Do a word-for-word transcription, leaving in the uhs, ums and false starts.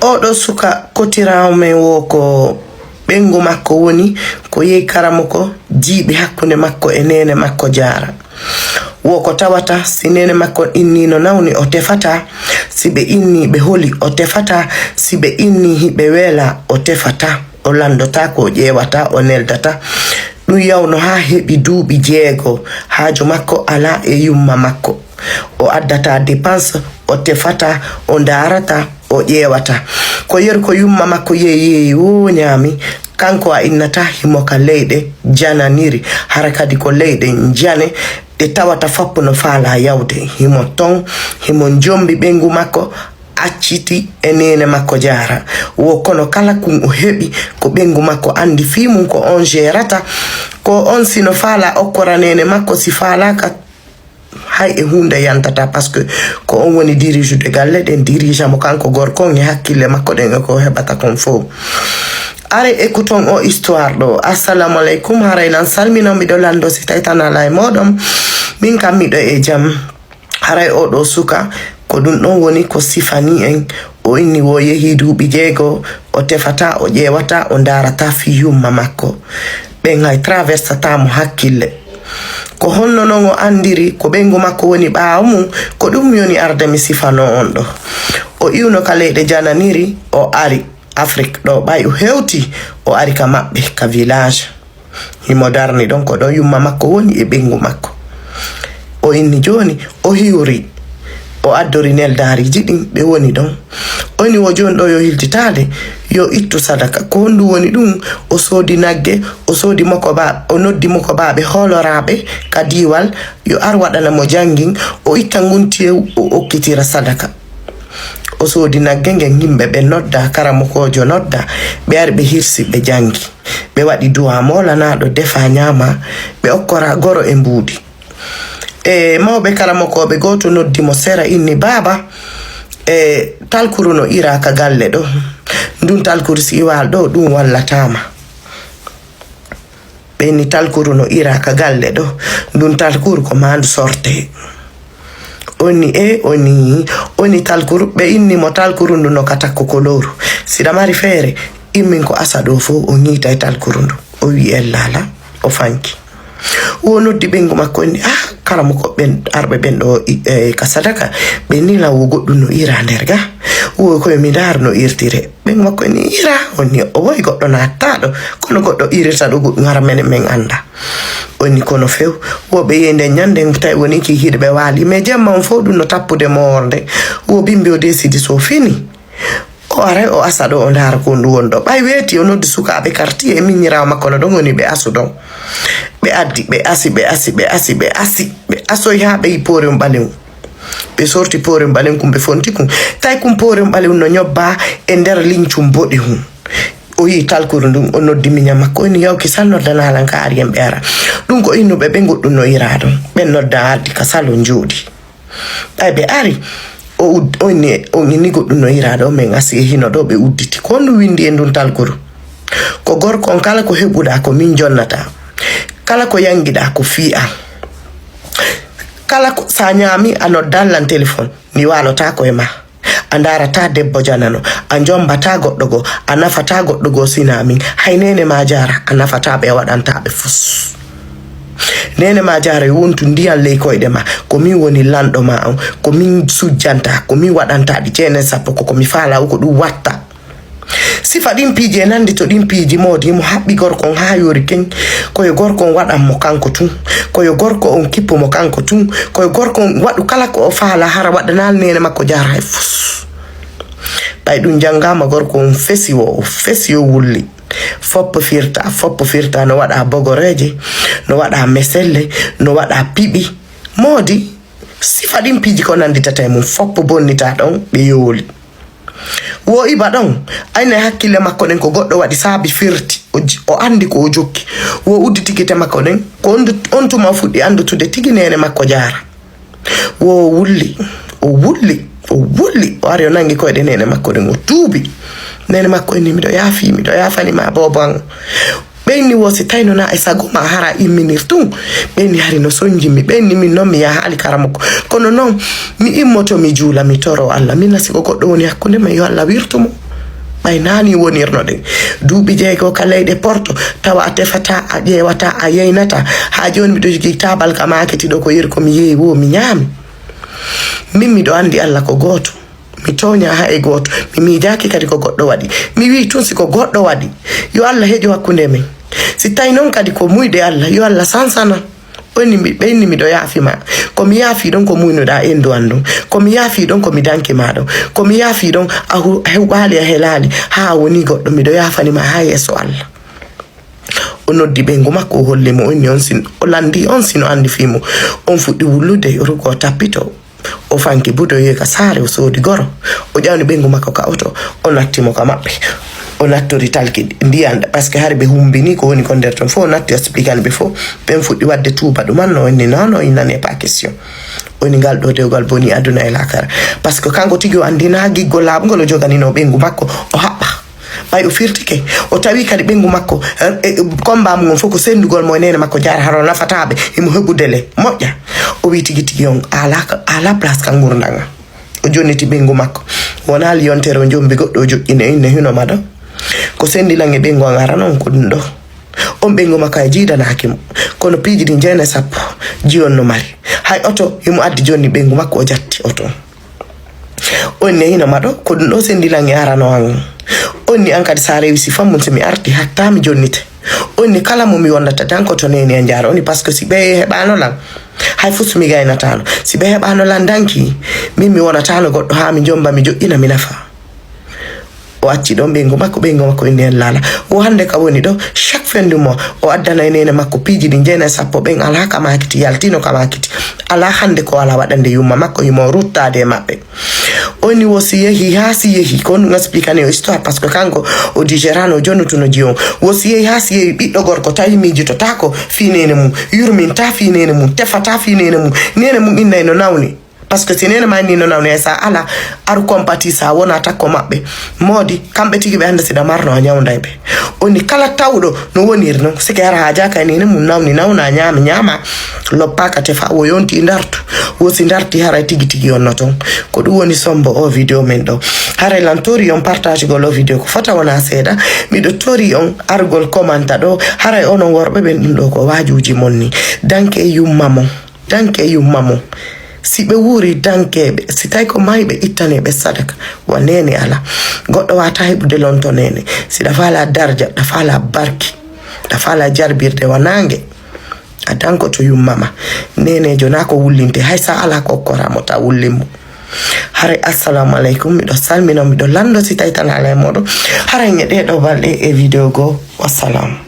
Oɗo suka kotiraawo men woo ko ɓeyngu makko woni ko yehi karamoko jiiɓi hakkunde makko e neene makko jaara. Woo ko tawata si neene makko innii no nawni o tefataa, si ɓe innii ɓe holi o tefataa, si ɓe innii hiɓe weelaa o tefataa, o lanndotaako, o ƴeewataa, o neldataa. Ɗum yawno haa heɓi duuɓi jeego, haaju makko alaa e yumma makko. O addataa dépense, o tefataa, o ndaarataa, o ƴeewataa. Ko yeru ko yumma makko yeeyi yeeyi woo ñaami, kanko a innata himo ka leyɗe jananiri, hara kadi ko leyɗe njane ɗe tawata foppu no faalaa yawde. Himo ton, himo njombi ɓeyngu makko, acciti e neene makko jaara. Woo kono kala kun o heɓi ko ɓeyngu makko anndi fii mun ko on jeerata. Ko on si no faalaa okkora neene makko, si faalaaka hay e huunde yantataa, parce que ko on woni dirijude galle ɗen, dirija mo kanko gorko on e hakkille makko ɗen e ko o heɓata kon fow. Are écouton o histoire ɗo. Assalamu aleykum, haray lan salmino, miɗo lanndo si tawi tan alaa e mooɗon. Min kam miɗo e jam. Haray oɗo suka ko ɗum ɗon woni ko sifanii en. O inni woo yehi duuɓi jeego, o tefataa, o ƴeewataa, o ndaarataa fii yumma makko. Ɓen hay traversataa mo hakkille. Ko honno non o anndiri ko ɓeyngu makko woni ɓaawo mum? Ko ɗum mi woni arde mi sifanoo on ɗo. O iwno ka leyɗe jananiri, o ari Afrik ɗo, ɓay o hewti, o ari ka maɓɓe, ka village. Himo darni ɗon, ko ɗon yumma makko woni e ɓeyngu makko. O inni jooni, o hiwri, o addori neldaariiji ɗin, ɓe woni ɗon. O inni wo jooni ɗo yo hiltitaade, yo ittu sadaka. Ko honɗum woni ɗum? O soodi nagge, o soodi mokobaa-, o noddi mokobaaɓe hooloraaɓe ka diiwal, yo ar waɗana mo janngin, o itta ngun teew, o okkitira sadaka. O soodi nagge ngen, yimɓe ɓe nodda, karamokoojo nodda, ɓe ari ɓe hirsi, ɓe janngi. Ɓe waɗi duwaa moolanaaɗo, defa ñaama, ɓe okkora goro e mbuuɗi. E mawɓe karamokooɓe, gooto noddi mo sera, inni, "Baaba, e talkuru no ira ka galle ɗo. Ndun talkuru si iwaal ɗo, ɗum wallataa ma." Ɓe inni, "Talkuru no ira ka galle ɗo. Ndun talkuru ko maandu sorte." Onni e, onni, onni talkuru. Ɓe inni mo talkuru ndu no ka takko ko lowru. Siɗa mari feere, immin ko asa ɗo fow o ñiitay talkuru ndu. O wi'i, "Ella ala," o fanki. Wo noddi ɓeyngu makko, inni, "Ah, karamoko ɓen, arɓe ɓen ɗo i-, e, ka sadaka, ɓe nila wo goɗɗum no ira nder ga. Wo koye mi ndaar no irtire." Ɓeyngu makko inni, "Ira?" Onni, "O woy goɗɗo naattaaɗo, kono goɗɗo irirta ɗo goɗɗum hara menen men annda." Onni, "Kono few, wo ɓe yehi nden ñande, tawi woni ki hiɗe ɓe waali. Mais jemma on fow ɗum no tappude moorde. Wo bimbi o desidi so fini. O aray o asa ɗo o ndaara ko ndu woni ɗo." Ɓay weeti o noddi sukaaɓe quartier e miñiraawo makko no ɗon woni ɓe asu ɗon. Ɓe addi, ɓe asi, ɓe asi, ɓe asi, ɓe asi. Ɓe asoy haa ɓe yi poorewun ɓalewun. Ɓe sorti poorewun ɓalewun kun ɓe fonti kun. Tawi kun poorewun ɓalewun no ñobba e nder liñcum boɗewun. O yi talkuru ndun, o noddi miña makko, o inni, "Yaw kisal noddanaa lan ka ari en ɓe ara." Ɗum ko innuɓe ɓe goɗɗum no iraa ɗon. Ɓen nodda ardi ka salon jooɗi. Ɓay ɓe ari, o ud-, o inni, on inni goɗɗum no iraa ɗon, men asi e hino ɗo ɓe udditi. Ko honɗum windi e ndun talkuru? Ko gorko on, kala ko heɓuɗaa ko min jonnataa. Kala ko yangiɗaa ko fii an. Kala ko sa ñaami a noddan lan telefon, mi waalotaako e ma. A ndaarataa debbo janano, a njombataa goɗɗo goo, a nafataa goɗɗo goo sinaa min. Hay neene maa jaara, a nafataa ɓe, a waɗantaa ɓe fus. Neene maa jaara yo wontu ndiyan ley koyɗe maa. Ko min woni lanɗo maa on, ko min sujjanta, ko min waɗanta ɗi jeenen sappo, ko ko mi faalaa o ko ɗum watta. Sifa ɗin piiji e nandi to ɗin piiji moodi mo haɓɓi gorko on haa yoori ken. Ko yo gorko on waɗan mo kanko tun. Ko yo gorko on kippu mo kanko tun. Ko yo gorko on waɗu kala ko o faalaa hara waɗanaali neene makko jaara hay fus. Ɓay ɗum janngaama gorko on fesi wo, o fesi o wulli. Foppo firta, foppo firta no waɗa bogoreeje, no waɗa meselle, no waɗa piɓi. Moodi, sifa ɗin piiji ko nanditata e mum, foppo bonnita ɗon ɓe yooli. Wo iba ɗon, ayna e hakkille makko ɗen ko goɗɗo waɗi saabi firti, o ji-, o anndi ko o jokki. Wo udditi gite makko ɗen, ko on du-, on tuma o fuɗɗi anndutude tigi neene makko jaara. Wo o wulli, o wulli, o wulli, o ari o nangi koyɗe neene makko ɗen, o tuubi. Neene makko inni, "Miɗo yaafi, miɗo yaafani ma boobo an." Ɓe inni wo si tawi no na e sago ma hara imminir tun. Ɓe inni hari no sonji mi. Ɓe inni min non mi yaha ali karamoko. Kono non mi immoto mi juula mi toro Allah. Min na si ko goɗɗo woni hakkunde men yo Allah wirtu mo. Ɓay naani wonirno ɗen duuɓi jeego ka leyɗe porto, tawa a tefata, a ƴeewata, a yeynata. Haa jooni miɗo jogii taabal ka maakiti ɗo, ko yeru ko mi yeewi woo mi ñaami. Min miɗo anndi Alla ko gooto. Mi tooñaa haa e gooto. Mi miijaaki kadi ko goɗɗo waɗi. Mi wi'i tun si ko goɗɗo waɗi, yo Alla heƴu hakkunde men. Si tawi non kadi ko muyde Alla, yo Alla sansana. Ɓenni mi, ɓenni miɗo yaafi ma. Ko mi yaafi ɗon ko muynuɗaa endu an ɗon. Ko mi yaafi ɗon ko mi danki ma ɗon. Ko mi yaafi ɗon a hu-, a heɓaali, a helaali, haa a woni goɗɗo. Miɗo yaafani ma haa yeeso Alla. O noddi ɓeyngu makko, o holli mo, o inni on sin, o landi on sin, o anndi fii mo. On fuɗɗi wullude, rugo tappito. O fanki buto, yehi ka saare, o soodi goro. O ƴawni ɓeyngu makko ka oto, o natti mo ka maɓɓe. O nattori talki ndiyan, parce que hari ɓe humbini ko woni ko nder ton fof, o natti o spikani ɓe fof. Ɓen fuɗɗi waɗde tuuba ɗuman, no inni, non, non, il n'en est pas question. O inni ngal ɗo dewgal boni aduna e laakara. Parce que kanko tigi o anndi na giggol laaɓungol o joganino ɓeyngu makko, o haɓɓa. Ɓay o firtike, o tawi kadi ɓeyngu makko, eh, eh, combat mum on fof ko senndugol mo e neene makko, jaara hara o nafataa ɓe, himo heɓude le moƴƴa. O wi tigi tigi on, ala ka, ala place ka ngurndan an. O jonniti ɓeyngu makko. Wonaa yontere o jombi goɗɗo o joƴƴini, o inni hino ma ɗo. Ko senndi lan e ɓeyngu an arano on ko ɗum ɗo. On ɓeyngu makko hay jiidanaaki mo. Kono piiji ɗin jeenay sappo jiyon no mari. Hay oto himo addi jonni ɓeyngu makko o jatti oto on. On ne hino ma ɗo, ko ɗum ɗo senndi lan e arano an. On ni an kadi sa rewi si fammum si mi arti hatta mi jonnite. On ni kala mo mi wondata danko to neene e njaara. On ni parce que si ɓe heɓaano lan, hay fus mi gaynataano. Si ɓe heɓaano lan danki, min mi wonataano goɗɗo haa mi jomba mi joƴƴina mi nafa. O acci ɗon ɓeyngu makko, ɓeyngu makko inni en laala. Wo hannde ka woni ɗo, chaque fin du mois, o addanay neene makko piiji ɗi jeenay sappo ɓen alaa ka maakiti, yaltino ka maakiti. Alaa hannde ko alaa waɗande yumma makko, himo ruttaade e maɓɓe. On ni wo si yehi, haa si yehi, ko on ɗum expliqué o histoire, parce que kanko o digérano, o jonnutuno jiyon. Wo si yehi, haa si yehi, ɓiɗɗo gorko tawi miijitotaako fii neene mum, yurmintaa fii neene mum, tefataa fii neene mum. Neene mum innay no nawni. Parce que si neene ma ni no nawni, hay sa ala, aru compatissant, wona takko maɓɓe. Moodi, kamɓe tigi ɓe annda si ɗa marno a ñawnday ɓe. On ni kala tawɗo no woniri non, sike hara haajaaka e neene mum nawni, nawna, ñaama, ñaama, loppaaka, tefa, wo yonti ndartu. Wo si ndarti haray tigi tigi on no ton. Ko ɗum woni sombo o vidéo men ɗo. Haray lan tori on partage gol o vidéo ko fota wona seeɗa. Miɗo tori on argol commenta ɗo. Haray onon worɓe ɓen ɗum ɗo ko waajuuji mon ni. Danke yumma mon. Danke yumma mum. Si ɓe wuuri dankeeɓe, si tawi ko mayɓe ittaneeɓe sadaka, wa neene ala. Goɗɗo waata heɓude lonto neene. Si ɗa faala darja, ɗa faala barki, ɗa faala jarbirde wa naange, a dankoto yumma ma. Neeneejo na ko wullinte, hay sa ala ko okkora mo ta wullin mo. Haray assalamu aleykum, miɗo salmino, miɗo lando si tawi tan ala e moɗon. Haray ñe ɗe ɗo balɗe e vidéo goo. Wassalam.